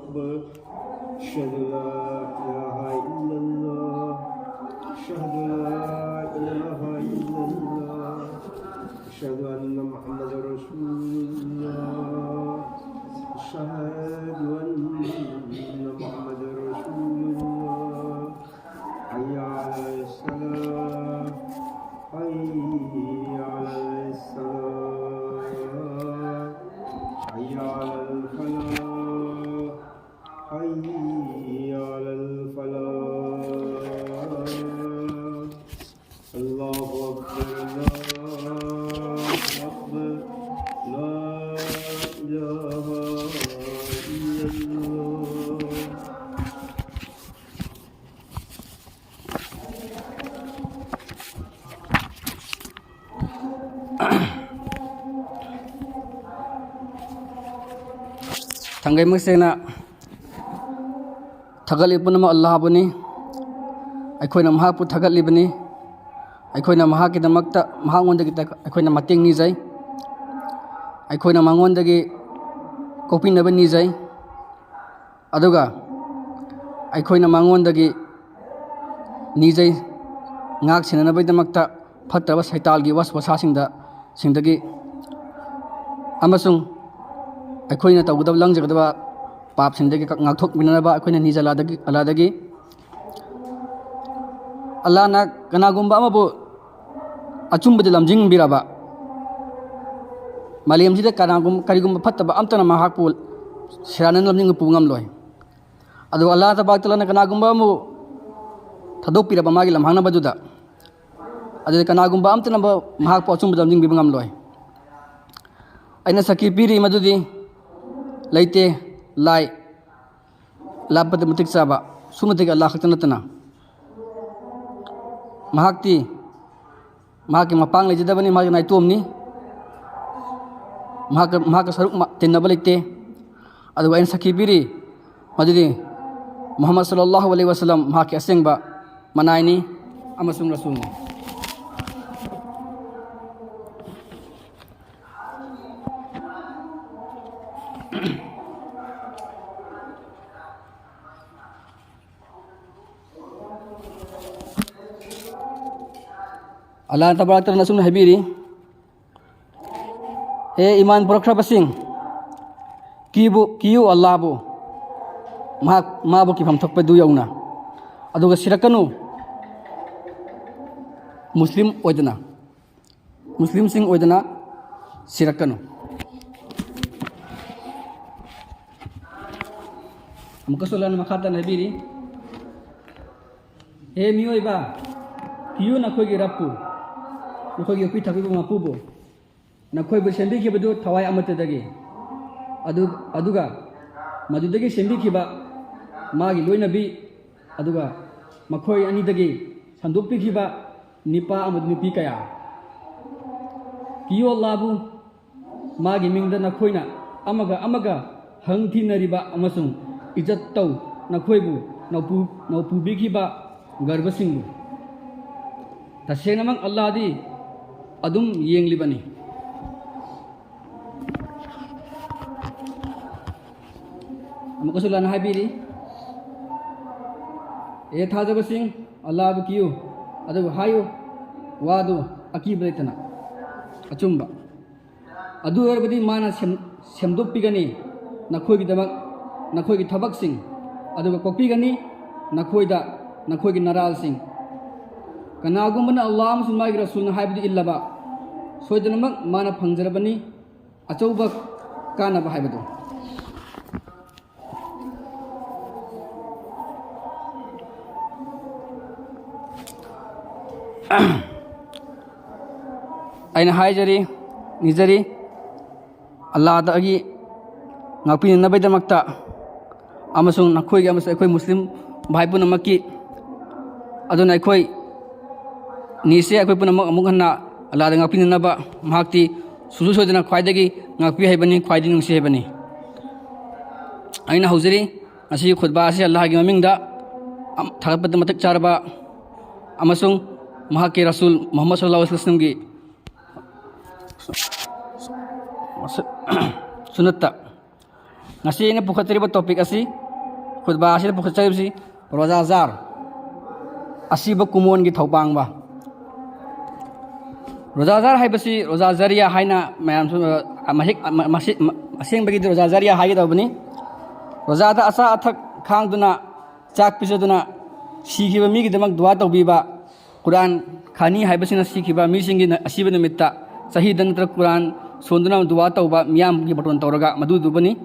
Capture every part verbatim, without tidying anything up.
أشهد أن لا إله إلا الله. أشهد أن لا إله إلا الله. أشهد أن محمدا رسول الله. أشهد أن محمدا رسول الله. حي على الصلاة. حي على الصلاة. حي على الفلاح. حي على الفلاح. الله أكبر، الله أكبر. لا إله إلا الله. ꯊꯥꯡꯒꯩ ꯃꯁꯦꯡꯅ ꯊꯥꯒꯠꯂꯤ ꯄꯨꯝꯅꯃꯛ ꯑꯜꯂꯥꯍꯕꯨꯅꯤ꯫ ꯑꯩꯈꯣꯏꯅ ꯃꯍꯥꯛꯄꯨ ꯊꯥꯒꯠꯂꯤꯕꯅꯤ꯫ ꯑꯩꯈꯣꯏꯅ ꯃꯍꯥꯛꯀꯤꯗꯃꯛꯇ, ꯃꯍꯥꯛꯉꯣꯟꯗꯒꯤ ꯑꯩꯈꯣꯏꯅ ꯃꯇꯦꯡ ꯅꯤꯖꯩ꯫ ꯑꯩꯈꯣꯏꯅ ꯃꯉꯣꯟꯗꯒꯤ ꯀꯣꯛꯄꯤꯅꯕ ꯅꯤꯖꯩ꯫ ꯑꯗꯨꯒ ꯑꯩꯈꯣꯏꯅ ꯃꯉꯣꯟꯗꯒꯤ ꯅꯤꯖꯩ, ꯉꯥꯛ ꯁꯦꯟꯅꯅꯕꯒꯤꯗꯃꯛꯇ ꯐꯠꯇ꯭ꯔꯕ ꯁꯩꯇꯥꯜꯒꯤ ꯋꯥꯁ ꯋꯥꯁꯥꯁꯤꯡꯗ, ꯁꯤꯡꯗꯒꯤ ꯑꯃꯁꯨꯡ ꯑꯩꯈꯣꯏꯅ ꯇꯧꯒꯗꯕ, ꯂꯪꯖꯒꯗꯕ ꯄꯥꯞꯁꯤꯡꯗꯒꯤ ꯉꯥꯛꯊꯣꯛꯃꯤꯟꯅꯅꯕ ꯑꯩꯈꯣꯏꯅ ꯅꯤꯖ ꯑꯜꯂꯥꯗꯒꯤ, ꯑꯜꯂꯥꯗꯒꯤ꯫ ꯑꯜꯂꯥꯅ ꯀꯅꯥꯒꯨꯝꯕ ꯑꯃꯕꯨ ꯑꯆꯨꯝꯕꯗ ꯂꯝꯖꯤꯡꯕꯤꯔꯕ, ꯃꯥꯂꯦꯝꯁꯤꯗ ꯀꯅꯥꯒꯨꯝ-, ꯀꯔꯤꯒꯨꯝꯕ ꯐꯠꯇꯕ ꯑꯝꯇꯅ ꯃꯍꯥꯛꯄꯨ ꯁꯦꯔꯥꯟꯅꯅ ꯂꯝꯖꯤꯡꯕ ꯄꯨꯕ ꯉꯝꯂꯣꯏ꯫ ꯑꯗꯨꯒ ꯑꯜꯂꯥꯍ ꯇꯕꯥꯔꯛ ꯇꯥꯂꯥꯅ ꯀꯅꯥꯒꯨꯝꯕ ꯑꯃꯕꯨ ꯊꯥꯗꯣꯛꯄꯤꯔꯕ ꯃꯥꯒꯤ ꯂꯝꯍꯥꯡꯅꯕꯗꯨꯗ, ꯑꯗꯨꯗ ꯀꯅꯥꯒꯨꯝꯕ ꯑꯝꯇꯅ ꯃꯍꯥꯛꯄꯨ ꯑꯆꯨꯝꯕꯗ ꯂꯝꯖꯤꯡꯕꯤꯕ ꯉꯝꯂꯣꯏ꯫ ꯑꯩꯅ ꯁꯥꯈꯤ ꯄꯤꯔꯤ ꯃꯗꯨꯗꯤ ꯂꯩꯇꯦ, ꯂꯥꯏ, ꯂꯥꯠꯄꯗ ꯃꯇꯤꯛ ꯆꯥꯕ ꯁꯨꯞꯅꯇꯒꯤ ꯑꯜꯂꯥꯍ ꯈꯛꯇ ꯅꯠꯇꯅ꯫ ꯃꯍꯥꯛꯇꯤ, ꯃꯍꯥꯛꯀꯤ ꯃꯄꯥꯡ ꯂꯩꯖꯗꯕꯅꯤ, ꯃꯍꯥꯛꯀꯤ ꯅꯥꯏꯇꯣꯝꯅꯤ, ꯃꯍꯥꯛꯀ, ꯃꯍꯥꯛꯀ ꯁꯔꯨꯛ ꯃ-, ꯇꯤꯟꯅꯕ ꯂꯩꯇꯦ꯫ ꯑꯗꯨꯒ ꯑꯩꯅ ꯁꯥꯈꯤ ꯄꯤꯔꯤ ꯃꯗꯨꯗꯤ ꯃꯨꯍꯝꯃꯗ ꯁꯜꯂꯜꯂꯥꯍꯨ ꯑꯂꯩꯍꯤ ꯋꯥꯁꯜꯂꯝ ꯃꯍꯥꯛꯀꯤ ꯑꯁꯦꯡꯕ ꯃꯅꯥꯏꯅꯤ ꯑꯃꯁꯨꯡ ꯔꯁꯨꯜꯅꯤ꯫ ꯑꯜꯂꯥꯍ ꯇꯕꯥꯔꯛ ꯇꯥꯂꯥꯅ ꯑꯁꯨꯝꯅ ꯍꯥꯏꯕꯤꯔꯤ, "ꯍꯦ ꯏꯃꯥꯟ ꯄꯨꯔꯛꯈ꯭ꯔꯕꯁꯤꯡ, ꯀꯤꯕꯨ, ꯀꯤꯌꯨ ꯑꯜꯂꯥꯍꯕꯨ, ꯃꯍꯥꯛ, ꯃꯥꯕꯨ ꯀꯤꯐꯝ ꯊꯣꯛꯄꯗꯨ ꯌꯧꯅ, ꯑꯗꯨꯒ ꯁꯤꯔꯛꯀꯅꯨ, ꯃꯨꯁꯂꯤꯝ ꯑꯣꯏꯗꯅ, ꯃꯨꯁꯂꯤꯝꯁꯤꯡ ꯑꯣꯏꯗꯅ ꯁꯤꯔꯛꯀꯅꯨ"꯫ ꯑꯃꯨꯛꯀꯁꯨ ꯑꯜꯂꯥꯍꯅ ꯃꯈꯥ ꯇꯥꯅ ꯍꯥꯏꯕꯤꯔꯤ, "ꯍꯦ ꯃꯤꯑꯣꯏꯕ, ꯀꯤꯌꯨ ꯅꯈꯣꯏꯒꯤ ꯔꯕꯄꯨ, ꯅꯈꯣꯏꯒꯤ ꯌꯣꯛꯄꯤ ꯊꯥꯛꯄꯤꯕ ꯃꯄꯨꯕꯨ, ꯅꯈꯣꯏꯕꯨ ꯁꯦꯝꯕꯤꯈꯤꯕꯗꯨ ꯊꯋꯥꯏ ꯑꯃꯠꯇꯗꯒꯤ, ꯑꯗꯨ, ꯑꯗꯨꯒ ꯃꯗꯨꯗꯒꯤ ꯁꯦꯝꯕꯤꯈꯤꯕ ꯃꯥꯒꯤ ꯂꯣꯏꯅꯕꯤ, ꯑꯗꯨꯒ ꯃꯈꯣꯏ ꯑꯅꯤꯗꯒꯤ ꯁꯟꯗꯣꯛꯄꯤꯈꯤꯕ ꯅꯤꯄꯥ ꯑꯃꯗꯤ ꯅꯨꯄꯤ ꯀꯌꯥ꯫ ꯀꯤꯌꯣ ꯑꯜꯂꯥꯍꯕꯨ, ꯃꯥꯒꯤ ꯃꯤꯡꯗ ꯅꯈꯣꯏꯅ ꯑꯃꯒ ꯑꯃꯒ ꯍꯪ ꯊꯤꯅꯔꯤꯕ ꯑꯃꯁꯨꯡ ꯏꯖꯠ ꯇꯧ ꯅꯈꯣꯏꯕꯨ ꯅꯧꯄꯨ-, ꯅꯧꯄꯨꯕꯤꯈꯤꯕ ꯒꯔꯕꯁꯤꯡꯕꯨ꯫ ꯇꯁꯦꯡꯅꯃꯛ ꯑꯜꯂꯥꯍꯗꯤ ꯑꯗꯨꯝ ꯌꯦꯡꯂꯤꯕꯅꯤ"꯫ ꯑꯃꯨꯛꯀꯁꯨ ꯑꯜꯂꯥꯍꯅ ꯍꯥꯏꯕꯤꯔꯤ, "ꯍꯦ ꯊꯥꯖꯕꯁꯤꯡ, ꯑꯜꯂꯥꯍꯕꯨ ꯀꯤꯌꯨ, ꯑꯗꯨꯒ ꯍꯥꯏꯌꯨ ꯋꯥꯗꯨ ꯑꯀꯤꯕ ꯂꯩꯇꯅ, ꯑꯆꯨꯝꯕ꯫ ꯑꯗꯨ ꯑꯣꯏꯔꯕꯗꯤ ꯃꯥꯅ ꯁꯦꯝ-, ꯁꯦꯝꯗꯣꯛꯄꯤꯒꯅꯤ ꯅꯈꯣꯏꯒꯤꯗꯃꯛ ꯅꯈꯣꯏꯒꯤ ꯊꯕꯛꯁꯤꯡ, ꯑꯗꯨꯒ ꯀꯣꯛꯄꯤꯒꯅꯤ ꯅꯈꯣꯏꯗ ꯅꯈꯣꯏꯒꯤ ꯅꯔꯥꯜꯁꯤꯡ꯫ ꯀꯅꯥꯒꯨꯝꯕꯅ ꯑꯜꯂꯥꯍ ꯑꯃꯁꯨꯡ ꯃꯥꯒꯤ ꯔꯁꯨꯜꯅ ꯍꯥꯏꯕꯗꯨ ꯏꯜꯂꯕ, ꯁꯣꯏꯗꯅꯃꯛ ꯃꯥꯅ ꯐꯪꯖꯔꯕꯅꯤ ꯑꯆꯧꯕ ꯀꯥꯟꯅꯕ ꯍꯥꯏꯕꯗꯨ"꯫ ꯑꯩꯅ ꯍꯥꯏꯖꯔꯤ, ꯅꯤꯖꯔꯤ, ꯑꯜꯂꯥꯍꯗꯒꯤ ꯉꯥꯛꯄꯤꯅꯅꯕꯒꯤꯗꯃꯛꯇ ꯑꯃꯁꯨꯡ ꯅꯈꯣꯏꯒꯤ ꯑꯃꯁꯨꯡ ꯑꯩꯈꯣꯏ ꯃꯨꯁꯂꯤꯝ ꯚꯥꯏ ꯄꯨꯝꯅꯃꯛꯀꯤ꯫ ꯑꯗꯨꯅ ꯑꯩꯈꯣꯏ ꯅꯤꯁꯤ, ꯑꯩꯈꯣꯏ ꯄꯨꯝꯅꯃꯛ ꯑꯃꯨꯛ ꯍꯟꯅ ꯑꯜꯂꯥꯍꯗ ꯉꯥꯛꯄꯤꯅꯅꯕ꯫ ꯃꯍꯥꯛꯇꯤ ꯁꯨꯡꯁꯣꯏ ꯁꯣꯏꯗꯅ ꯈ꯭ꯋꯥꯏꯗꯒꯤ ꯉꯥꯛꯄꯤ ꯍꯩꯕꯅꯤ, ꯈ꯭ꯋꯥꯏꯗꯒꯤ ꯅꯨꯡꯁꯤ ꯍꯩꯕꯅꯤ꯫ ꯑꯩꯅ ꯍꯧꯖꯔꯤ, ꯉꯁꯤꯒꯤ ꯈꯨꯠꯕꯥ ꯑꯁꯤ ꯑꯜꯂꯥꯍꯒꯤ ꯃꯃꯤꯡꯗ ꯑꯝ-, ꯊꯥꯒꯠꯄꯗ ꯃꯇꯤꯛ ꯆꯥꯔꯕ ꯑꯃꯁꯨꯡ ꯃꯍꯥꯛꯀꯤ ꯔꯁꯨꯜ ꯃꯨꯍꯝꯃꯗ ꯁꯜꯂꯜꯂꯥꯍꯨ ꯑꯂꯥꯏꯍꯤ ꯋꯥꯁꯜꯂꯝꯒꯤ ꯁꯨꯅꯠꯇ꯫ ꯉꯁꯤ ꯑꯩꯅ ꯄꯨꯈꯠꯆꯔꯤꯕ topic ꯑꯁꯤ, ꯈꯨꯠꯕꯥ ꯑꯁꯤꯗ ꯄꯨꯈꯠꯆꯔꯤꯕꯁꯤ ꯔꯣꯖꯥ ꯖꯥꯔ, ꯑꯁꯤꯕ ꯀꯨꯃꯣꯟꯒꯤ ꯊꯧꯄꯥꯡꯕ꯫ ꯔꯣꯖꯥꯗꯥꯔ ꯍꯥꯏꯕꯁꯤ ꯔꯣꯖꯥ ꯖꯥꯔꯤꯌꯥ ꯍꯥꯏꯅ ꯃꯌꯥꯝꯁꯨ, ꯑ, ꯃꯍꯤꯛ, ꯑ, ꯃ-, ꯃꯁꯤ-, ꯃ-, ꯑꯁꯦꯡꯕꯒꯤꯗꯤ ꯔꯣꯖꯥ ꯖꯥꯔꯤꯌꯥ ꯍꯥꯏꯒꯗꯧꯕꯅꯤ꯫ ꯔꯣꯖꯥꯗ ꯑꯆꯥ ꯑꯊꯛ ꯈꯥꯡꯗꯨꯅ, ꯆꯥꯛ ꯄꯤꯖꯗꯨꯅ ꯁꯤꯈꯤꯕ ꯃꯤꯒꯤꯗꯃꯛ ꯗꯨꯋꯥ ꯇꯧꯕꯤꯕ, ꯀꯨꯔꯥꯟ ꯈꯥꯅꯤ ꯍꯥꯏꯕꯁꯤꯅ ꯁꯤꯈꯤꯕ ꯃꯤꯁꯤꯡꯒꯤ ꯅ-, ꯑꯁꯤꯕ ꯅꯨꯃꯤꯠꯇ ꯆꯍꯤꯗ ꯅꯠꯇ꯭ꯔꯒ ꯀꯨꯔꯥꯟ ꯁꯣꯟꯗꯨꯅ ꯗꯨꯋꯥ ꯇꯧꯕ ꯃꯤꯌꯥꯝꯒꯤ ꯕꯥꯔꯇꯣꯟ ꯇꯧꯔꯒ ꯃꯗꯨꯗꯨꯕꯅꯤ꯫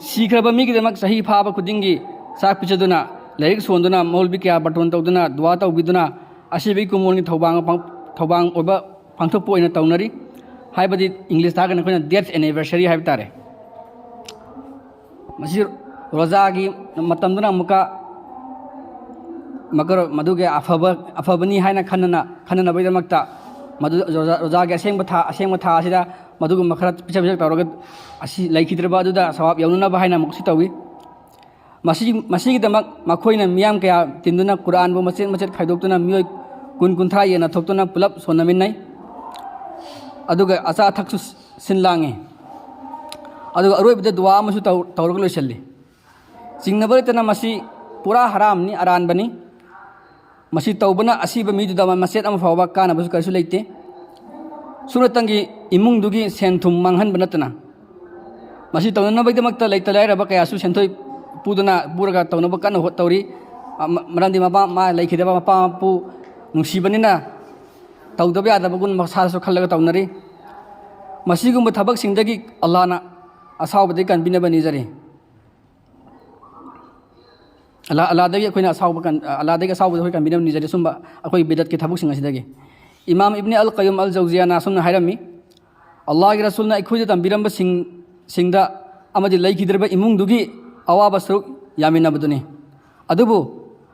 ꯁꯤꯈ꯭ꯔꯕ ꯃꯤꯒꯤꯗꯃꯛ ꯆꯍꯤ ꯐꯥꯕ ꯈꯨꯗꯤꯡꯒꯤ ꯆꯥꯛ ꯄꯤꯖꯗꯨꯅ, ꯂꯥꯏꯔꯤꯛ ꯁꯣꯟꯗꯨꯅ, ꯃꯧꯂꯕꯤ ꯀꯌꯥ ꯕꯥꯔꯇꯣꯟ ꯇꯧꯗꯨꯅ, ꯗꯨꯋꯥ ꯇꯧꯕꯤꯗꯨꯅ, ꯑꯁꯤꯕꯒꯤ ꯀꯨꯝꯑꯣꯟꯒꯤ ꯊꯧꯕꯥꯡ ꯄꯥꯡ-, ꯊꯧꯕꯥꯡ ꯑꯣꯏꯕ ꯄꯥꯡꯊꯣꯛꯄ ꯑꯣꯏꯅ ꯇꯧꯅꯔꯤ꯫ ꯍꯥꯏꯕꯗꯤ ꯏꯪꯂꯤꯁꯇ ꯍꯥꯏꯔꯒꯅ ꯑꯩꯈꯣꯏꯅ death anniversary ꯍꯥꯏꯕ ꯇꯥꯔꯦ꯫ ꯃꯁꯤ ꯔꯣꯖꯥꯒꯤ ꯃꯇꯝꯗꯅ ꯑꯃꯨꯛꯀ ꯃꯀꯔ-, ꯃꯗꯨꯒꯤ ꯑꯐꯕ, ꯑꯐꯕꯅꯤ ꯍꯥꯏꯅ ꯈꯟꯅꯅ, ꯈꯟꯅꯅꯕꯒꯤꯗꯃꯛꯇ ꯃꯗꯨ ꯔꯣꯖꯥ, ꯔꯣꯖꯥꯒꯤ ꯑꯁꯦꯡꯕ ꯊꯥ, ꯑꯁꯦꯡꯕ ꯊꯥ ꯑꯁꯤꯗ ꯃꯗꯨꯒꯨꯝꯕ ꯈꯔ ꯄꯤꯖ ꯄꯤꯖ ꯇꯧꯔꯒ ꯑꯁꯤ ꯂꯩꯈꯤꯗ꯭ꯔꯕ ꯑꯗꯨꯗ ꯁꯋꯥꯕ ꯌꯧꯅꯅꯕ ꯍꯥꯏꯅ ꯑꯃꯨꯛꯁꯨ ꯇꯧꯏ꯫ ꯃꯁꯤ, ꯃꯁꯤꯒꯤꯗꯃꯛ ꯃꯈꯣꯏꯅ ꯃꯤꯌꯥꯝ ꯀꯌꯥ ꯇꯤꯟꯗꯨꯅ ꯀꯨꯔꯥꯟꯕꯨ ꯃꯆꯦꯠ ꯃꯆꯦꯠ ꯈꯥꯏꯗꯣꯛꯇꯨꯅ ꯃꯤꯑꯣꯏ ꯀꯨꯟ ꯀꯨꯟꯊ꯭ꯔꯥ ꯌꯦꯟꯅ ꯊꯣꯛꯇꯨꯅ ꯄꯨꯂꯞ ꯁꯣꯟꯅꯃꯤꯟꯅꯩ꯫ ꯑꯗꯨꯒ ꯑꯆꯥ ꯑꯊꯛꯁꯨ ꯁꯤꯟ ꯂꯥꯡꯉꯤ꯫ ꯑꯗꯨꯒ ꯑꯔꯣꯏꯕꯗ ꯗꯨꯋꯥ ꯑꯃꯁꯨ ꯇꯧ-, ꯇꯧꯔꯒ ꯂꯣꯏꯁꯤꯜꯂꯤ꯫ ꯆꯤꯡꯅꯕ ꯂꯩꯇꯅ ꯃꯁꯤ ꯄꯨꯔꯥ ꯍꯔꯥꯝꯅꯤ, ꯑꯔꯥꯟꯕꯅꯤ꯫ ꯃꯁꯤ ꯇꯧꯕꯅ ꯑꯁꯤꯕ ꯃꯤꯗꯨꯗ ꯃꯆꯦꯠ ꯑꯃ ꯐꯥꯎꯕ ꯀꯥꯟꯅꯕꯁꯨ ꯀꯔꯤꯁꯨ ꯂꯩꯇꯦ꯫ ꯁꯨꯞꯅꯇꯪꯒꯤ ꯏꯃꯨꯡꯗꯨꯒꯤ ꯁꯦꯟ ꯊꯨꯝ ꯃꯥꯡꯍꯟꯕ ꯅꯠꯇꯅ꯫ ꯃꯁꯤ ꯇꯧꯅꯅꯕꯒꯤꯗꯃꯛꯇ ꯂꯩꯇ ꯂꯥꯏꯔꯕ ꯀꯌꯥꯁꯨ ꯁꯦꯟꯊꯣꯏ ꯄꯨꯗꯨꯅ, ꯄꯨꯔꯒ ꯇꯧꯅꯕ ꯀꯟꯅ ꯍꯣꯠ-, ꯇꯧꯔꯤ꯫ ꯑ, ꯃ-, ꯃꯔꯝꯗꯤ ꯃꯄꯥ, ꯃꯥ ꯂꯩꯈꯤꯗꯕ ꯃꯄꯥ ꯃꯄꯨ ꯅꯨꯡꯁꯤꯕꯅꯤꯅ ꯇꯧꯗꯕ ꯌꯥꯗꯕꯒꯨꯝꯕ ꯃꯁꯥꯗꯁꯨ ꯈꯜꯂꯒ ꯇꯧꯅꯔꯤ꯫ ꯃꯁꯤꯒꯨꯝꯕ ꯊꯕꯛꯁꯤꯡꯗꯒꯤ ꯑꯜꯂꯥꯍꯅ ꯑꯁꯥꯎꯕꯗꯒꯤ ꯀꯟꯕꯤꯅꯕ ꯅꯤꯖꯔꯤ꯫ ꯑꯜꯂꯥ-, ꯑꯜꯂꯥꯗꯒꯤ ꯑꯩꯈꯣꯏꯅ ꯑꯁꯥꯎꯕ ꯀꯟ-, ꯑꯜꯂꯥꯗꯒꯤ ꯑꯁꯥꯎꯕꯗ ꯑꯩꯈꯣꯏ ꯀꯟꯕꯤꯅꯕ ꯅꯤꯖꯔꯤ, ꯁꯨꯝꯕ ꯑꯩꯈꯣꯏ ꯕꯤꯗꯠꯀꯤ ꯊꯕꯛꯁꯤꯡ ꯑꯁꯤꯗꯒꯤ꯫ ꯏꯃꯥꯝ ꯏꯕꯅꯤ ꯑꯜ ꯀꯌꯨꯝ ꯑꯜ ꯖꯧꯖꯤꯌꯥꯅ ꯑꯁꯨꯝꯅ ꯍꯥꯏꯔꯝꯃꯤ, "ꯑꯜꯂꯥꯍꯒꯤ ꯔꯁꯨꯜꯅ ꯑꯩꯈꯣꯏꯗ ꯇꯝꯕꯤꯔꯝꯕꯁꯤꯡ, ꯁꯤꯡꯗ ꯑꯃꯗꯤ ꯂꯩꯈꯤꯗ꯭ꯔꯕ ꯏꯃꯨꯡꯗꯨꯒꯤ ꯑꯋꯥꯕ ꯁꯔꯨꯛ ꯌꯥꯃꯤꯟꯅꯕꯗꯨꯅꯤ꯫ ꯑꯗꯨꯕꯨ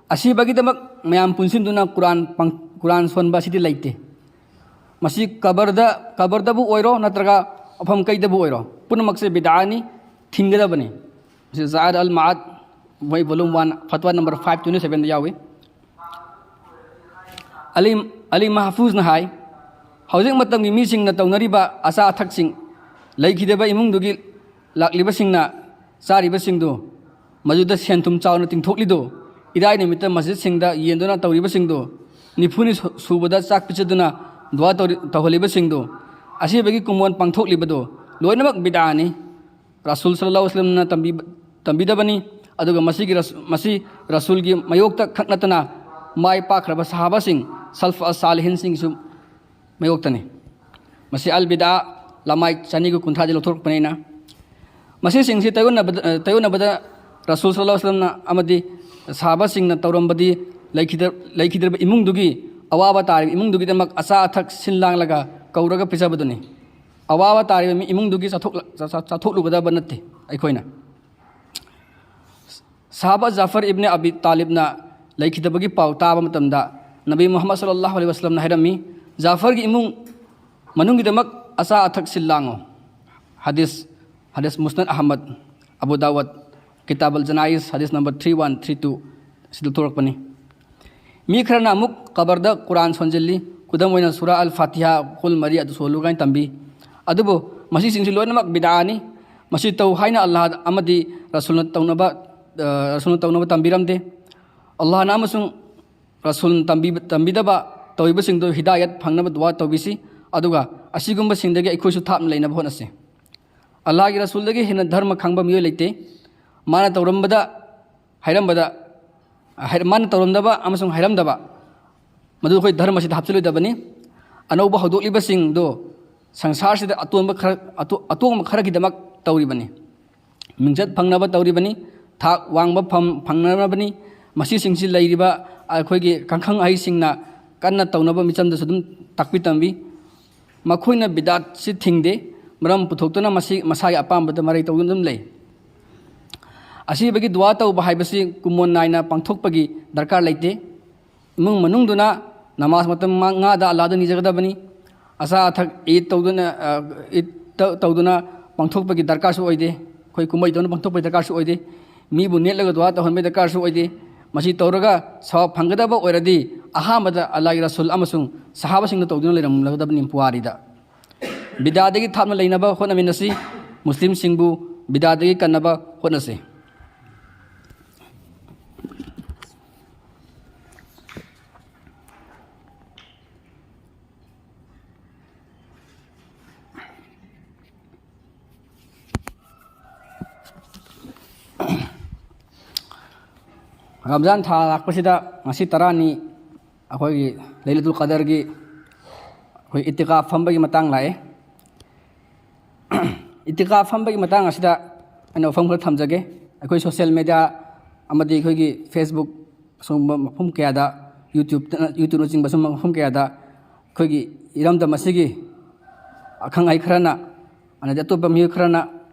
ꯑꯁꯤꯕꯒꯤꯗꯃꯛ ꯃꯌꯥꯝ ꯄꯨꯟꯁꯤꯟꯗꯨꯅ ꯀꯨꯔꯥꯟ ꯄꯥꯡ-, ꯀꯨꯔꯥꯟ ꯁꯣꯟꯕ ꯑꯁꯤꯗꯤ ꯂꯩꯇꯦ꯫ ꯃꯁꯤ ꯀꯕꯔꯗ, ꯀꯕꯔꯗꯕꯨ ꯑꯣꯏꯔꯣ ꯅꯠꯇ꯭ꯔꯒ ꯃꯐꯝ ꯀꯩꯗꯕꯨ ꯑꯣꯏꯔꯣ, ꯄꯨꯝꯅꯃꯛꯁꯦ ꯕꯤꯗꯥꯅꯤ, ꯊꯤꯡꯒꯗꯕꯅꯤ"꯫ ꯃꯁꯤ ꯖꯥꯗ ꯑꯜ ꯃꯥꯗ, ꯃꯣꯏ volume one, ꯐꯠꯋꯥ number five twenty sevenꯗ ꯌꯥꯎꯏ꯫ ꯑꯂꯤ, ꯑꯂꯤ ꯃꯍꯐꯨꯖꯅ ꯍꯥꯏ, ꯍꯧꯖꯤꯛ ꯃꯇꯝꯒꯤ ꯃꯤꯁꯤꯡꯅ ꯇꯧꯅꯔꯤꯕ ꯑꯆꯥ ꯑꯊꯛꯁꯤꯡ, ꯂꯩꯈꯤꯗꯕ ꯏꯃꯨꯡꯗꯨꯒꯤ ꯂꯥꯛꯂꯤꯕꯁꯤꯡꯅ ꯆꯥꯔꯤꯕꯁꯤꯡꯗꯨ, ꯃꯗꯨꯗ ꯁꯦꯟ ꯊꯨꯝ ꯆꯥꯎꯅ ꯇꯤꯡꯊꯣꯛꯂꯤꯗꯨ, ꯏꯔꯥꯏ ꯅꯨꯃꯤꯠꯇ ꯃꯁꯖꯤꯗꯁꯤꯡꯗ ꯌꯦꯟꯗꯨꯅ ꯇꯧꯔꯤꯕꯁꯤꯡꯗꯨ, ꯅꯤꯐꯨꯅꯤ ꯁꯨ-, ꯁꯨꯕꯗ ꯆꯥꯛ ꯄꯤꯖꯗꯨꯅ ꯗꯨꯋꯥ ꯇꯧꯔꯤ-, ꯇꯧꯍꯜꯂꯤꯕꯁꯤꯡꯗꯨ, ꯑꯁꯤꯕꯒꯤ ꯀꯨꯝꯑꯣꯟ ꯄꯥꯡꯊꯣꯛꯂꯤꯕꯗꯨ ꯂꯣꯏꯅꯃꯛ ꯕꯤꯗꯥꯅꯤ꯫ ꯔꯁꯨꯜ ꯁꯜꯂꯜꯂꯥꯍꯨ ꯑꯂꯩꯍꯤ ꯋꯥꯁꯂꯝꯅ ꯇꯝꯕꯤ-, ꯇꯝꯕꯤꯗꯕꯅꯤ꯫ ꯑꯗꯨꯒ ꯃꯁꯤꯒꯤ ꯔꯁ-, ꯃꯁꯤ ꯔꯁꯨꯜꯒꯤ ꯃꯥꯌꯣꯛꯇ ꯈꯛ ꯅꯠꯇꯅ ꯃꯥꯏ ꯄꯥꯛꯈ꯭ꯔꯕ ꯁꯍꯥꯕꯥꯁꯤꯡ, ꯁꯜꯐ ꯑꯁ ꯁꯥꯂꯤꯍꯤꯟꯁꯤꯡꯒꯤꯁꯨ ꯃꯥꯌꯣꯛꯇꯅꯤ꯫ ꯃꯁꯤ ꯑꯜ ꯕꯤꯗꯥ ꯂꯃꯥꯏ ꯆꯅꯤꯒ ꯀꯨꯟꯊ꯭ꯔꯥꯗꯤ ꯂꯧꯊꯣꯔꯛꯄꯅꯤꯅ꯫ ꯃꯁꯤꯁꯤꯡꯁꯤ ꯇꯥꯏꯌꯣꯟꯅꯕꯗ, ꯑ, ꯇꯥꯏꯌꯣꯟꯅꯕꯗ ꯔꯁꯨꯜ ꯁꯜꯂꯜꯂꯥꯍꯨ ꯑꯂꯩꯍꯤ ꯋꯥꯁꯂꯝꯅ ꯑꯃꯗꯤ ꯁꯍꯥꯕꯥꯁꯤꯡꯅ ꯇꯧꯔꯝꯕꯗꯤ ꯂꯩꯈꯤꯗ-, ꯂꯩꯈꯤꯗ꯭ꯔꯕ ꯏꯃꯨꯡꯗꯨꯒꯤ, ꯑꯋꯥꯕ ꯇꯥꯔꯤꯕ ꯏꯃꯨꯡꯗꯨꯒꯤꯗꯃꯛ ꯑꯆꯥ ꯑꯊꯛ ꯁꯤꯜ ꯂꯥꯡꯂꯒ ꯀꯧꯔꯒ ꯄꯤꯖꯕꯗꯨꯅꯤ꯫ ꯑꯋꯥꯕ ꯇꯥꯔꯤꯕ ꯃꯤ ꯏꯃꯨꯡꯗꯨꯒꯤ ꯆꯥꯊꯣꯛꯂ-, ꯆꯥ-, ꯆꯥ-, ꯆꯥꯊꯣꯛꯂꯨꯒꯗꯕ ꯅꯠꯇꯦ ꯑꯩꯈꯣꯏꯅ꯫ ꯁꯍꯥꯕꯥ ꯖꯥꯐꯔ ꯏꯕꯅꯦ ꯑꯕꯤ ꯇꯥꯂꯤꯕꯅ ꯂꯩꯈꯤꯗꯕꯒꯤ ꯄꯥꯎ ꯇꯥꯕ ꯃꯇꯝꯗ ꯅꯕꯤ ꯃꯨꯍꯝꯃꯗ ꯁꯜꯂꯜꯂꯥꯍꯨ ꯑꯂꯩꯍꯤ ꯋꯥꯁꯂꯝꯅ ꯍꯥꯏꯔꯝꯃꯤ, "ꯖꯥꯐꯔꯒꯤ ꯏꯃꯨꯡ ꯃꯅꯨꯡꯒꯤꯗꯃꯛ ꯑꯆꯥ ꯑꯊꯛ ꯁꯤꯜ ꯂꯥꯡꯉꯨ"꯫ ꯍꯗꯤꯁ, ꯍꯗꯤꯁ ꯃꯨꯁꯅꯗ ꯑꯍꯃꯗ, ꯑꯕꯨ ꯗꯥꯋꯗ, ꯀꯤꯇꯥꯕ ꯑꯜ ꯖꯅꯥꯏꯖ, ꯍꯗꯤꯁ number three one three two ꯁꯤꯗ ꯊꯣꯛꯂꯛꯄꯅꯤ꯫ ꯃꯤ ꯈꯔꯅ ꯑꯃꯨꯛ ꯀꯕꯔꯗ ꯀꯨꯔꯥꯟ ꯁꯣꯟꯖꯤꯜꯂꯤ꯫ ꯈꯨꯗꯝ ꯑꯣꯏꯅ ꯁꯨꯔꯥ ꯑꯜ ꯐꯥꯇꯤꯍꯥ, ꯀꯨꯜ ꯃꯔꯤ ꯑꯗꯨ ꯁꯣꯜꯂꯨ ꯀꯥꯏꯅ ꯇꯝꯕꯤ꯫ ꯑꯗꯨꯕꯨ ꯃꯁꯤꯁꯤꯡꯁꯤ ꯂꯣꯏꯅꯃꯛ ꯕꯤꯗꯥꯅꯤ꯫ ꯃꯁꯤ ꯇꯧ ꯍꯥꯏꯅ ꯑꯜꯂꯥꯍ ꯑꯃꯗꯤ ꯔꯁꯨꯜꯅ ꯇꯧꯅꯕ, ꯑ, ꯔꯁꯨꯜꯅ ꯇꯧꯅꯕ ꯇꯝꯕꯤꯔꯝꯗꯦ꯫ ꯑꯜꯂꯥꯍꯅ ꯑꯃꯁꯨꯡ ꯔꯁꯨꯜꯅ ꯇꯝꯕꯤ-, ꯇꯝꯕꯤꯗꯕ ꯇꯧꯔꯤꯕꯁꯤꯡꯗꯨ ꯍꯤꯗꯥꯌꯠ ꯐꯪꯅꯕ ꯗꯨꯋꯥ ꯇꯧꯕꯤꯁꯤ꯫ ꯑꯗꯨꯒ ꯑꯁꯤꯒꯨꯝꯕꯁꯤꯡꯗꯒꯤ ꯑꯩꯈꯣꯏꯁꯨ ꯊꯥꯞꯅ ꯂꯩꯅꯕ ꯍꯣꯠꯅꯁꯤ꯫ ꯑꯜꯂꯥꯍꯒꯤ ꯔꯁꯨꯜꯗꯒꯤ ꯍꯦꯟꯅ ꯙꯔꯃ ꯈꯪꯕ ꯃꯤꯑꯣꯏ ꯂꯩꯇꯦ꯫ ꯃꯥꯅ ꯇꯧꯔꯝꯕꯗ, ꯍꯥꯏꯔꯝꯕꯗ, ꯍꯥꯏ-, ꯃꯥꯅ ꯇꯧꯔꯝꯗꯕ ꯑꯃꯁꯨꯡ ꯍꯥꯏꯔꯝꯗꯕ ꯃꯗꯨ ꯑꯩꯈꯣꯏ ꯙꯔꯃꯁꯤꯗ ꯍꯥꯞꯆꯤꯜꯂꯣꯏꯗꯕꯅꯤ꯫ ꯑꯅꯧꯕ ꯍꯧꯗꯣꯛꯂꯤꯕꯁꯤꯡꯗꯨ ꯁꯪꯁꯥꯔꯁꯤꯗ ꯑꯇꯣꯟꯕ ꯈꯔ, ꯑꯇꯣ-, ꯑꯇꯣꯡꯕ ꯈꯔꯒꯤꯗꯃꯛ ꯇꯧꯔꯤꯕꯅꯤ꯫ ꯃꯤꯡꯆꯠ ꯐꯪꯅꯕ ꯇꯧꯔꯤꯕꯅꯤ, ꯊꯥꯛ ꯋꯥꯡꯕ ꯐꯝ ꯐꯪꯅꯅꯕꯅꯤ꯫ ꯃꯁꯤꯁꯤꯡꯁꯤ ꯂꯩꯔꯤꯕ ꯑꯩꯈꯣꯏꯒꯤ ꯀꯥꯡꯈꯪ ꯑꯍꯩꯁꯤꯡꯅ ꯀꯟꯅ ꯇꯧꯅꯕ ꯃꯤꯆꯝꯗꯁꯨ ꯑꯗꯨꯝ ꯇꯥꯛꯄꯤ ꯇꯝꯕꯤ꯫ ꯃꯈꯣꯏꯅ ꯕꯤꯗꯥꯠꯁꯤ ꯊꯤꯡꯗꯦ, ꯃꯔꯝ ꯄꯨꯊꯣꯛꯇꯨꯅ ꯃꯁꯤ ꯃꯁꯥꯒꯤ ꯑꯄꯥꯝꯕꯗ ꯃꯔꯩ ꯇꯧꯗꯨꯅ ꯑꯗꯨꯝ ꯂꯩ꯫ ꯑꯁꯤꯕꯒꯤ ꯗꯨꯋꯥ ꯇꯧꯕ ꯍꯥꯏꯕꯁꯤ ꯀꯨꯃꯣꯟ ꯅꯥꯏꯅ ꯄꯥꯡꯊꯣꯛꯄꯒꯤ ꯗꯔꯀꯥꯔ ꯂꯩꯇꯦ꯫ ꯏꯃꯨꯡ ꯃꯅꯨꯡꯗꯨꯅ ꯅꯃꯥꯖ ꯃꯇꯝ ꯃꯉꯥꯗ ꯑꯜꯂꯥꯗ ꯅꯤꯖꯒꯗꯕꯅꯤ꯫ ꯑꯆꯥ ꯑꯊꯛ ꯏꯗ ꯇꯧꯗꯨꯅ, ꯑ, ꯏꯗ ꯇ-, ꯇꯧꯗꯨꯅ ꯄꯥꯡꯊꯣꯛꯄꯒꯤ ꯗꯔꯀꯥꯔꯁꯨ ꯑꯣꯏꯗꯦ꯫ ꯑꯩꯈꯣꯏ ꯀꯨꯝꯍꯩ ꯇꯧꯅ ꯄꯥꯡꯊꯣꯛꯄꯒꯤ ꯗꯔꯀꯥꯔꯁꯨ ꯑꯣꯏꯗꯦ꯫ ꯃꯤꯕꯨ ꯅꯦꯠꯂꯒ ꯗꯨꯋꯥ ꯇꯧꯍꯟꯕꯒꯤ ꯗꯔꯀꯥꯔꯁꯨ ꯑꯣꯏꯗꯦ꯫ ꯃꯁꯤ ꯇꯧꯔꯒ ꯁꯋꯥꯕ ꯐꯪꯒꯗꯕ ꯑꯣꯏꯔꯗꯤ ꯑꯍꯥꯟꯕꯗ ꯑꯜꯂꯥꯍꯒꯤ ꯔꯁꯨꯜ ꯑꯃꯁꯨꯡ ꯁꯍꯥꯕꯥꯁꯤꯡꯅ ꯇꯧꯗꯨꯅ ꯂꯩꯔꯝꯂꯒꯗꯕꯅꯤ ꯄꯨꯋꯥꯔꯤꯗ꯫ ꯕꯤꯗꯥꯗꯒꯤ ꯊꯥꯞꯅ ꯂꯩꯅꯕ ꯍꯣꯠꯅꯃꯤꯟꯅꯁꯤ꯫ ꯃꯨꯁꯂꯤꯝꯁꯤꯡꯕꯨ ꯕꯤꯗꯥꯗꯒꯤ ꯀꯟꯅꯕ ꯍꯣꯠꯅꯁꯤ꯫ ꯔꯝꯖꯥꯟ ꯊꯥ ꯂꯥꯛꯄꯁꯤꯗ ꯉꯁꯤ ꯇꯔꯥꯅꯤ ꯑꯩꯈꯣꯏꯒꯤ ꯂꯩꯂꯇꯨꯜ ꯀꯗꯔꯒꯤ ꯑꯩꯈꯣꯏ ꯏꯇꯤꯀꯥꯐ ꯐꯝꯕꯒꯤ ꯃꯇꯥꯡ ꯂꯥꯛꯑꯦ꯫ ꯏꯇꯤꯀꯥꯐ ꯐꯝꯕꯒꯤ ꯃꯇꯥꯡ ꯑꯁꯤꯗ ꯑꯩꯅ ꯋꯥꯐꯝ ꯈꯔ ꯊꯝꯖꯒꯦ꯫ ꯑꯩꯈꯣꯏ social media ꯑꯃꯗꯤ ꯑꯩꯈꯣꯏꯒꯤ Facebook, ꯑꯁꯤꯒꯨꯝꯕ ꯃꯐꯝ ꯀꯌꯥꯗ, YouTube, YouTubeꯅꯆꯤꯡꯕ ꯁꯨꯝꯕ ꯃꯐꯝ ꯀꯌꯥꯗ ꯑꯩꯈꯣꯏꯒꯤ ꯏꯔꯝꯗꯝ ꯑꯁꯤꯒꯤ ꯑꯈꯪ ꯑꯍꯩ ꯈꯔꯅ, ꯑꯃꯗꯤ ꯑꯇꯣꯞꯄ ꯃꯤꯑꯣꯏ ꯈꯔꯅ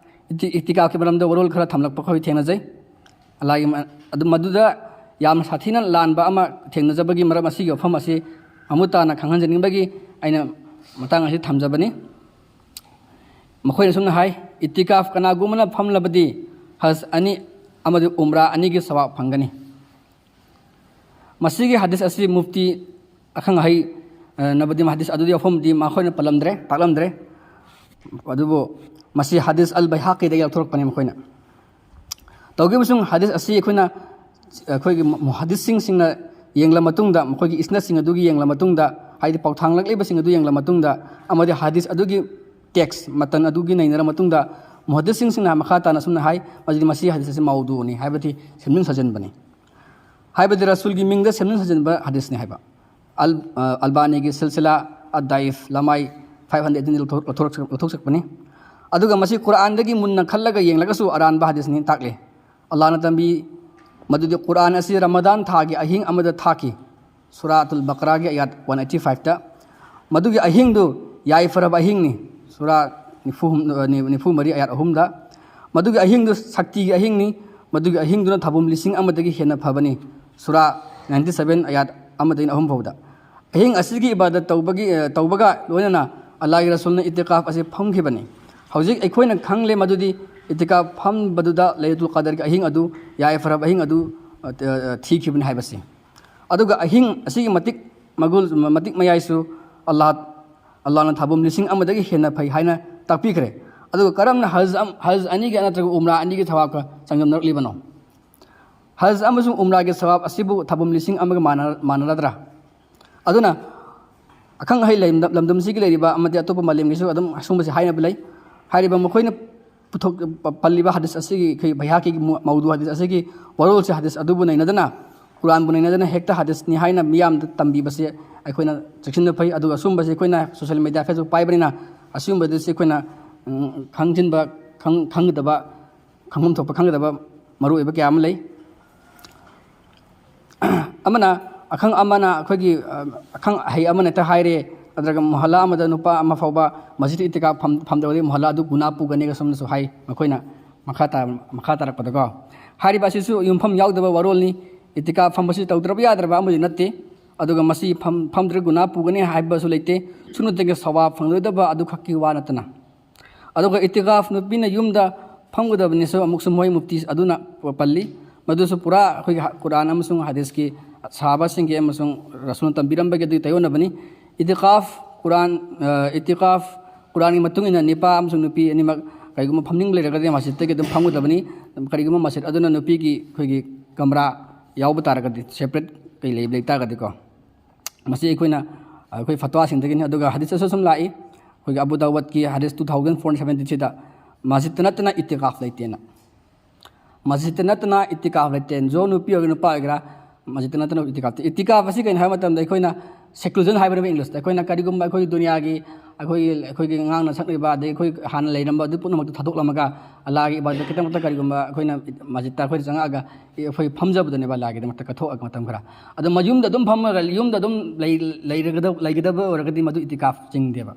ꯏꯇꯤ-, ꯏꯇꯤꯀꯥꯐꯀꯤ ꯃꯔꯝꯗ ꯋꯥꯔꯣꯜ ꯈꯔ ꯊꯝꯂꯛꯄ ꯑꯩꯈꯣꯏ ꯊꯦꯡꯅꯖꯩ꯫ ꯑꯂꯥꯒꯤ ꯃ-, ꯑꯗꯨ ꯃꯗꯨꯗ ꯌꯥꯝꯅ ꯁꯥꯊꯤꯅ ꯂꯥꯟꯕ ꯑꯃ ꯊꯦꯡꯅꯖꯕꯒꯤ ꯃꯔꯝ ꯑꯁꯤꯒꯤ ꯋꯥꯐꯝ ꯑꯁꯤ ꯃꯃꯨꯠ ꯇꯥꯅ ꯈꯪꯍꯟꯖꯅꯤꯡꯕꯒꯤ ꯑꯩꯅ ꯃꯇꯥꯡ ꯑꯁꯤ ꯊꯝꯖꯕꯅꯤ꯫ ꯃꯈꯣꯏꯅ ꯁꯨꯝꯅ ꯍꯥꯏ, "ꯏꯇꯤꯀꯥꯐ ꯀꯅꯥꯒꯨꯝꯕꯅ ꯐꯝꯂꯕꯗꯤ ꯍꯖ ꯑꯅꯤ ꯑꯃꯗꯤ ꯎꯝꯔꯥ ꯑꯅꯤꯒꯤ ꯁꯋꯥꯕ ꯐꯪꯒꯅꯤ"꯫ ꯃꯁꯤꯒꯤ ꯍꯗꯤꯁ ꯑꯁꯤ ꯃꯨꯐꯇꯤ ꯑꯈꯪ ꯑꯍꯩ, ꯑ, ꯅꯕꯨꯗꯤꯟ ꯍꯗꯤꯁ ꯑꯗꯨꯗꯤ ꯋꯥꯐꯝꯗꯤ ꯃꯈꯣꯏꯅ ꯄꯜꯂꯝꯗ꯭ꯔꯦ, ꯇꯥꯛꯂꯝꯗ꯭ꯔꯦ꯫ ꯑꯗꯨꯕꯨ ꯃꯁꯤ ꯍꯗꯤꯁ ꯑꯜ ꯕꯩꯍꯥꯀꯤꯗꯒꯤ ꯂꯧꯊꯣꯔꯛꯄꯅꯤ ꯃꯈꯣꯏꯅ꯫ ꯇꯧꯈꯤꯕꯁꯨꯡ ꯍꯗꯤꯁ ꯑꯁꯤ ꯑꯩꯈꯣꯏꯅ, ꯑꯩꯈꯣꯏꯒꯤ ꯃꯨ-, ꯃꯨꯍꯗꯤꯁꯁꯤꯡꯁꯤꯡꯅ ꯌꯦꯡꯂ ꯃꯇꯨꯡꯗ, ꯃꯈꯣꯏꯒꯤ ꯏꯁꯅꯗꯁꯤꯡ ꯑꯗꯨꯒꯤ ꯌꯦꯡꯂ ꯃꯇꯨꯡꯗ, ꯍꯥꯏꯗꯤ ꯄꯥꯎꯊꯥꯡꯂꯛꯂꯤꯕꯁꯤꯡ ꯑꯗꯨ ꯌꯦꯡꯂ ꯃꯇꯨꯡꯗ, ꯑꯃꯗꯤ ꯍꯗꯤꯁ ꯑꯗꯨꯒꯤ text, ꯃꯇꯟ ꯑꯗꯨꯒꯤ ꯅꯩꯅꯔ ꯃꯇꯨꯡꯗ, ꯃꯨꯍꯗꯤꯁꯁꯤꯡꯁꯤꯡꯅ ꯃꯈꯥ ꯇꯥꯅ ꯑꯁꯨꯝꯅ ꯍꯥꯏ, ꯃꯗꯨꯗꯤ ꯃꯁꯤ ꯍꯗꯤꯁ ꯑꯁꯤ ꯃꯧꯗꯨꯅꯤ, ꯍꯥꯏꯕꯗꯤ ꯁꯦꯝꯖꯤꯟ ꯁꯥꯖꯤꯟꯕꯅꯤ꯫ ꯍꯥꯏꯕꯗꯤ ꯔꯁꯨꯜꯒꯤ ꯃꯤꯡꯗ ꯁꯦꯝꯖꯤꯟ ꯁꯥꯖꯤꯟꯕ ꯍꯗꯤꯁꯅꯤ ꯍꯥꯏꯕ꯫ ꯑꯜ-, ꯑ, ꯑꯜꯕꯥꯅꯤꯒꯤ ꯁꯤꯜꯁꯤꯂꯥ ꯑꯗꯥꯏꯐ ꯂꯃꯥꯏ five hundred eighteen ꯂꯧꯊꯣꯛ-, ꯂꯧꯊꯣꯛ-, ꯂꯧꯊꯣꯛꯆꯄꯅꯤ꯫ ꯑꯗꯨꯒ ꯃꯁꯤ ꯀꯨꯔꯥꯟꯗꯒꯤ ꯃꯨꯟꯅ ꯈꯜꯂꯒ ꯌꯦꯡꯂꯒꯁꯨ ꯑꯔꯥꯟꯕ ꯍꯗꯤꯁꯅꯤ ꯇꯥꯛꯂꯤ꯫ ꯑꯜꯂꯥꯍꯅ ꯇꯝꯕꯤ ꯃꯗꯨꯗꯤ ꯀꯨꯔꯥꯟ ꯑꯁꯤ ꯔꯃꯗꯥꯟ ꯊꯥꯒꯤ ꯑꯍꯤꯡ ꯑꯃꯗ ꯊꯥꯈꯤ꯫ ꯁꯨꯔꯥꯇꯨꯜ ꯕꯀꯔꯥꯒꯤ ꯑꯌꯥꯠ one eighty fiveꯇ꯫ ꯃꯗꯨꯒꯤ ꯑꯍꯤꯡꯗꯨ ꯌꯥꯏꯐꯔꯕ ꯑꯍꯤꯡꯅꯤ꯫ ꯁꯨꯔꯥ ꯅꯤꯐꯨ ꯍꯨꯝ-, ꯑ, ꯅꯤ-, ꯅꯤꯐꯨ ꯃꯔꯤ ꯑꯌꯥꯠ ꯑꯍꯨꯝꯗ꯫ ꯃꯗꯨꯒꯤ ꯑꯍꯤꯡꯗꯨ ꯁꯛꯇꯤꯒꯤ ꯑꯍꯤꯡꯅꯤ꯫ ꯃꯗꯨꯒꯤ ꯑꯍꯤꯡꯗꯨꯅ ꯊꯧꯕꯨꯝ ꯂꯤꯁꯤꯡ ꯑꯃꯗꯒꯤ ꯍꯦꯟꯅ ꯐꯕꯅꯤ꯫ ꯁꯨꯔꯥ ninety seven ꯑꯌꯥꯠ ꯑꯃꯗꯒꯤꯅ ꯑꯍꯨꯝ ꯐꯥꯎꯗ꯫ ꯑꯍꯤꯡ ꯑꯁꯤꯒꯤ ꯏꯕꯥꯗꯠ ꯇꯧꯕꯒꯤ, ꯑ, ꯇꯧꯕꯒ ꯂꯣꯏꯅꯅ ꯑꯜꯂꯥꯍꯒꯤ ꯔꯁꯨꯜꯅ ꯏꯇꯤꯀꯥꯐ ꯑꯁꯤ ꯐꯝꯈꯤꯕꯅꯤ꯫ ꯍꯧꯖꯤꯛ ꯑꯩꯈꯣꯏꯅ ꯈꯪꯂꯦ ꯃꯗꯨꯗꯤ ꯏꯇꯤꯀꯥꯐ ꯐꯝꯕꯗꯨꯗ ꯂꯩꯂꯇꯨꯜ ꯀꯗꯔꯒꯤ ꯑꯍꯤꯡ ꯑꯗꯨ, ꯌꯥꯏꯐꯔꯕ ꯑꯍꯤꯡ ꯑꯗꯨ, ꯑ, ꯑ, ꯊꯤꯈꯤꯕꯅꯤ ꯍꯥꯏꯕꯁꯤ꯫ ꯑꯗꯨꯒ ꯑꯍꯤꯡ ꯑꯁꯤꯒꯤ ꯃꯇꯤꯛ ꯃꯒꯨꯜ, ꯃꯇꯤꯛ ꯃꯌꯥꯏꯁꯨ ꯑꯜꯂꯥꯍ, ꯑꯜꯂꯥꯍꯅ ꯊꯥꯕꯝ ꯂꯤꯁꯤꯡ ꯑꯃꯗꯒꯤ ꯍꯦꯟꯅ ꯐꯩ ꯍꯥꯏꯅ ꯇꯥꯛꯄꯤꯈ꯭ꯔꯦ꯫ ꯑꯗꯨꯒ ꯀꯔꯝꯅ ꯍꯖ ꯑꯝ-, ꯍꯖ ꯑꯅꯤꯒꯤ ꯅꯠꯇ꯭ꯔꯒ ꯎꯝꯔꯥ ꯑꯅꯤꯒꯤ ꯊꯕꯥꯛꯀ ꯆꯥꯡꯗꯝꯅꯔꯛꯂꯤꯕꯅꯣ? ꯍꯖ ꯑꯃꯁꯨꯡ ꯎꯝꯔꯥꯒꯤ ꯁꯋꯥꯕ ꯑꯁꯤꯕꯨ ꯊꯥꯕꯝ ꯂꯤꯁꯤꯡ ꯑꯃꯒ ꯃꯥꯟꯅ-, ꯃꯥꯟꯅꯔꯗ꯭ꯔꯥ? ꯑꯗꯨꯅ ꯑꯈꯪ ꯑꯍꯩ ꯂꯩ-, ꯂꯝꯗꯝꯁꯤꯒꯤ ꯂꯩꯔꯤꯕ ꯑꯃꯗꯤ ꯑꯇꯣꯞꯄ ꯃꯥꯂꯦꯝꯒꯤꯁꯨ ꯑꯗꯨꯝ ꯑꯁꯨꯝꯕꯁꯤ ꯍꯥꯏꯅꯕ ꯂꯩ꯫ ꯍꯥꯏꯔꯤꯕ ꯃꯈꯣꯏꯅ ꯄꯨꯊꯣꯛ-, ꯄ-, ꯄꯜꯂꯤꯕ ꯍꯗꯤꯁ ꯑꯁꯤꯒꯤ, ꯑꯩꯈꯣꯏ ꯕꯩꯍꯥꯀꯤꯒꯤ ꯃꯧ-, ꯃꯧꯗꯨ ꯍꯗꯤꯁ ꯑꯁꯤꯒꯤ ꯋꯥꯔꯣꯜꯁꯦ, ꯍꯗꯤꯁ ꯑꯗꯨꯕꯨ ꯅꯩꯅꯗꯅ, ꯀꯨꯔꯥꯟꯕꯨ ꯅꯩꯅꯗꯅ ꯍꯦꯛꯇ ꯍꯗꯤꯁꯅꯤ ꯍꯥꯏꯅ ꯃꯤꯌꯥꯝꯗ ꯇꯝꯕꯤꯕꯁꯦ ꯑꯩꯈꯣꯏꯅ ꯆꯦꯛꯁꯤꯟꯕ ꯐꯩ꯫ ꯑꯗꯨꯒ ꯑꯁꯨꯝꯕꯁꯦ ꯑꯩꯈꯣꯏꯅ social media, Facebook ꯄꯥꯏꯕꯅꯤꯅ ꯑꯁꯤꯒꯨꯝꯕꯗꯁꯦ ꯑꯩꯈꯣꯏꯅ, ꯎꯝ, ꯈꯪꯖꯤꯟꯕ, ꯈꯪ-, ꯈꯪꯒꯗꯕ, ꯈꯪꯐꯝ ꯊꯣꯛꯄ ꯈꯪꯒꯗꯕ ꯃꯔꯨꯑꯣꯏꯕ ꯀꯌꯥ ꯑꯃ ꯂꯩ꯫ ꯑꯃꯅ, ꯑꯈꯪ ꯑꯃꯅ, ꯑꯩꯈꯣꯏꯒꯤ, ꯑ, ꯑꯈꯪ ꯑꯍꯩ ꯑꯃꯅ ꯍꯦꯛꯇ ꯍꯥꯏꯔꯦ, ꯅꯠꯇ꯭ꯔꯒ ꯃꯨꯍꯜꯂꯥ ꯑꯃꯗ ꯅꯨꯄꯥ ꯑꯃ ꯐꯥꯎꯕ ꯃꯁꯖꯤꯗ ꯏꯇꯤꯀꯥꯐ ꯐꯝ-, ꯐꯝꯗ꯭ꯔꯒꯗꯤ ꯃꯨꯍꯜꯂꯥ ꯑꯗꯨ ꯒꯨꯅꯥ ꯄꯨꯒꯅꯤꯒ ꯁꯣꯝꯅꯁꯨ ꯍꯥꯏ꯫ ꯃꯈꯣꯏꯅ ꯃꯈꯥ ꯇꯥ-, ꯃꯈꯥ ꯇꯥꯔꯛꯄꯗꯀꯣ, ꯍꯥꯏꯔꯤꯕ ꯑꯁꯤꯁꯨ ꯌꯨꯝꯐꯝ ꯌꯥꯎꯗꯕ ꯋꯥꯔꯣꯜꯅꯤ꯫ ꯏꯇꯤꯀꯥꯐ ꯐꯝꯕꯁꯤ ꯇꯧꯗ꯭ꯔꯕ ꯌꯥꯗ꯭ꯔꯕ ꯑꯃꯗꯤ ꯅꯠꯇꯦ꯫ ꯑꯗꯨꯒ ꯃꯁꯤ ꯐꯝ-, ꯐꯝꯗ꯭ꯔꯒ ꯒꯨꯅꯥ ꯄꯨꯒꯅꯤ ꯍꯥꯏꯕꯁꯨ ꯂꯩꯇꯦ꯫ ꯁꯨꯅꯠꯇꯒꯤ ꯁꯋꯥꯕ ꯐꯪꯂꯣꯏꯗꯕ ꯑꯗꯨꯈꯛꯀꯤ ꯋꯥ ꯅꯠꯇꯅ꯫ ꯑꯗꯨꯒ ꯏꯇꯤꯀꯥꯐ ꯅꯨꯄꯤꯅ ꯌꯨꯝꯗ ꯐꯝꯒꯗꯕꯅꯤꯁꯨ ꯑꯃꯨꯛꯁꯨ ꯃꯣꯏ ꯃꯨꯐꯇꯤ ꯑꯗꯨꯅ ꯄꯜꯂꯤ꯫ ꯃꯗꯨꯁꯨ ꯄꯨꯔꯥ ꯑꯩꯈꯣꯏꯒꯤ ꯍ-, ꯀꯨꯔꯥꯟ ꯑꯃꯁꯨꯡ ꯍꯗꯤꯁꯀꯤ, ꯁꯍꯥꯕꯥꯁꯤꯡꯒꯤ ꯑꯃꯁꯨꯡ ꯔꯁꯨꯜꯅ ꯇꯝꯕꯤꯔꯝꯕꯒꯤ ꯑꯗꯨꯒꯤ ꯇꯥꯏꯌꯣꯟꯅꯕꯅꯤ꯫ ꯏꯇꯤꯀꯥꯐ ꯀꯨꯔꯥꯟ, ꯑ, ꯏꯇꯤꯀꯥꯐ ꯀꯨꯔꯥꯟꯒꯤ ꯃꯇꯨꯡ ꯏꯟꯅ ꯅꯤꯄꯥ ꯑꯃꯁꯨꯡ ꯅꯨꯄꯤ ꯑꯅꯤꯃꯛ ꯀꯔꯤꯒꯨꯝꯕ ꯐꯝꯅꯤꯡꯕ ꯂꯩꯔꯒꯗꯤ ꯃꯁꯖꯤꯗꯇꯒꯤ ꯑꯗꯨꯝ ꯐꯝꯒꯗꯕꯅꯤ꯫ ꯀꯔꯤꯒꯨꯝꯕ ꯃꯁꯖꯤꯗ ꯑꯗꯨꯅ ꯅꯨꯄꯤꯒꯤ ꯑꯩꯈꯣꯏꯒꯤ ꯀꯝꯔꯥ ꯌꯥꯎꯕ ꯇꯥꯔꯒꯗꯤ, separate ꯀꯩ ꯂꯩ-, ꯂꯩ ꯇꯥꯔꯒꯗꯤꯀꯣ꯫ ꯃꯁꯤ ꯑꯩꯈꯣꯏꯅ, ꯑꯩꯈꯣꯏ ꯐꯠꯋꯥꯁꯤꯡꯗꯒꯤꯅꯤ꯫ ꯑꯗꯨꯒ ꯍꯗꯤꯁꯇꯁꯨ ꯁꯨꯝ ꯂꯥꯛꯏ, ꯑꯩꯈꯣꯏꯒꯤ ꯑꯕꯨ ꯗꯥꯎꯗꯀꯤ ꯍꯗꯤꯁ two thousand four hundred seventy three ꯗ, ꯃꯁꯖꯤꯗꯇ ꯅꯠꯇꯅ ꯏꯇꯤꯀꯥꯐ ꯂꯩꯇꯦꯅ꯫ ꯃꯁꯖꯤꯗꯇ ꯅꯠꯇꯅ ꯏꯇꯤꯀꯥꯐ ꯂꯩꯇꯦ꯫ ꯖꯣ ꯅꯨꯄꯤ ꯑꯣꯏꯒꯦꯔꯥ ꯅꯨꯄꯥ ꯑꯣꯏꯒꯦꯔꯥ, ꯃꯁꯖꯤꯗꯇ ꯅꯠꯇꯅ ꯏꯇꯤꯀꯥꯐ ꯂꯩꯇꯦ꯫ ꯏꯇꯤꯀꯥꯐ ꯑꯁꯤ ꯀꯩꯅꯣ ꯍꯥꯏꯕ ꯃꯇꯝꯗ, ꯑꯩꯈꯣꯏꯅ seclusion ꯍꯥꯏꯕꯅꯦꯕ English ꯇ꯫ ꯑꯩꯈꯣꯏꯅ ꯀꯔꯤꯒꯨꯝꯕ ꯑꯩꯈꯣꯏꯒꯤ ꯗꯨꯅꯤꯌꯥꯒꯤ, ꯑꯩꯈꯣꯏꯒꯤ, ꯑꯩꯈꯣꯏꯒꯤ ꯉꯥꯡꯅ ꯁꯛꯅꯔꯤꯕ, ꯑꯗꯩ ꯑꯩꯈꯣꯏ ꯍꯥꯟꯅ ꯂꯩꯔꯝꯕ ꯑꯗꯨ ꯄꯨꯝꯅꯃꯛꯇꯨ ꯊꯥꯗꯣꯛꯂꯝꯃꯒ, ꯑꯜꯂꯥꯍꯒꯤ ꯏꯕꯥꯗꯠ ꯈꯤꯇꯪꯃꯛꯇ ꯀꯔꯤꯒꯨꯝꯕ ꯑꯩꯈꯣꯏꯅ ꯃꯁꯖꯤꯗꯇ ꯑꯩꯈꯣꯏꯅ ꯆꯪꯉꯛꯑꯒ ꯑꯩꯈꯣꯏ ꯐꯝꯖꯕꯗꯨꯅꯦꯕ, ꯑꯜꯂꯥꯍꯒꯤꯗꯃꯛꯇ ꯀꯠꯊꯣꯛꯑꯒ ꯃꯇꯝ ꯈꯔ꯫ ꯑꯗꯣ ꯃꯌꯨꯝꯗ ꯑꯗꯨꯝ ꯐꯝꯃꯒ, ꯌꯨꯝꯗ ꯑꯗꯨꯝ ꯂꯩ-, ꯂꯩꯔꯒꯗ-, ꯂꯩꯒꯗꯕ ꯑꯣꯏꯔꯒꯗꯤ ꯃꯗꯨ ꯏꯇꯤꯀꯥꯐ ꯆꯤꯡꯗꯦꯕ꯫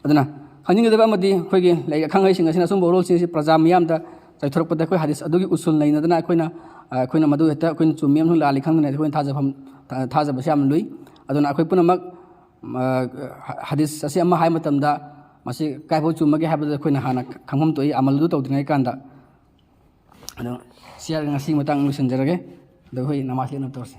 ꯑꯗꯨꯅ ꯈꯪꯖꯤꯟꯒꯗꯕ ꯑꯃꯗꯤ, ꯑꯩꯈꯣꯏꯒꯤ ꯂꯩ-, ꯑꯈꯪ ꯑꯍꯩꯁꯤꯡ ꯑꯁꯤꯅ ꯑꯁꯨꯝꯕ ꯋꯥꯔꯣꯜꯁꯤꯡ ꯑꯁꯤ ꯄ꯭ꯔꯖꯥ ꯃꯤꯌꯥꯝꯗ ꯆꯥꯏꯊꯣꯔꯛꯄꯗ ꯑꯩꯈꯣꯏ ꯍꯗꯤꯁ ꯑꯗꯨꯒꯤ ꯎꯁꯨꯜ ꯅꯩꯅꯗꯅ ꯑꯩꯈꯣꯏꯅ, ꯑ, ꯑꯩꯈꯣꯏꯅ ꯃꯗꯨ ꯍꯦꯛꯇ ꯑꯩꯈꯣꯏꯅ ꯆꯨꯝꯃꯤ ꯑꯃꯁꯨꯡ ꯂꯥꯜꯂꯤ ꯈꯪꯗꯅ ꯑꯩꯈꯣꯏꯅ ꯊꯥꯖꯐꯝ, ꯊꯥ-, ꯊꯥꯖꯕꯁꯤ ꯌꯥꯝꯅ ꯂꯨꯏ꯫ ꯑꯗꯨꯅ ꯑꯩꯈꯣꯏ ꯄꯨꯝꯅꯃꯛ, ꯑ, ꯍ-, ꯍꯗꯤꯁ ꯑꯁꯤ ꯑꯃ ꯍꯥꯏꯕ ꯃꯇꯝꯗ ꯃꯁꯤ ꯀꯥꯏꯐꯥꯎ ꯆꯨꯝꯃꯒꯦ ꯍꯥꯏꯕꯗꯨ ꯑꯩꯈꯣꯏꯅ ꯍꯥꯟꯅ ꯈꯪꯐꯝ ꯊꯣꯛꯏ, ꯑꯃꯜꯗꯨ ꯇꯧꯗ꯭ꯔꯤꯉꯩ ꯀꯥꯟꯗ꯫ ꯑꯗꯣ ꯁꯤ ꯍꯥꯏꯔꯒ ꯉꯁꯤꯒꯤ ꯃꯇꯥꯡ ꯂꯣꯏꯁꯤꯟꯖꯔꯒꯦ꯫ ꯑꯗꯣ ꯑꯩꯈꯣꯏ ꯅꯃꯥꯖ ꯂꯦꯞꯅꯕ ꯇꯧꯔꯁꯤ꯫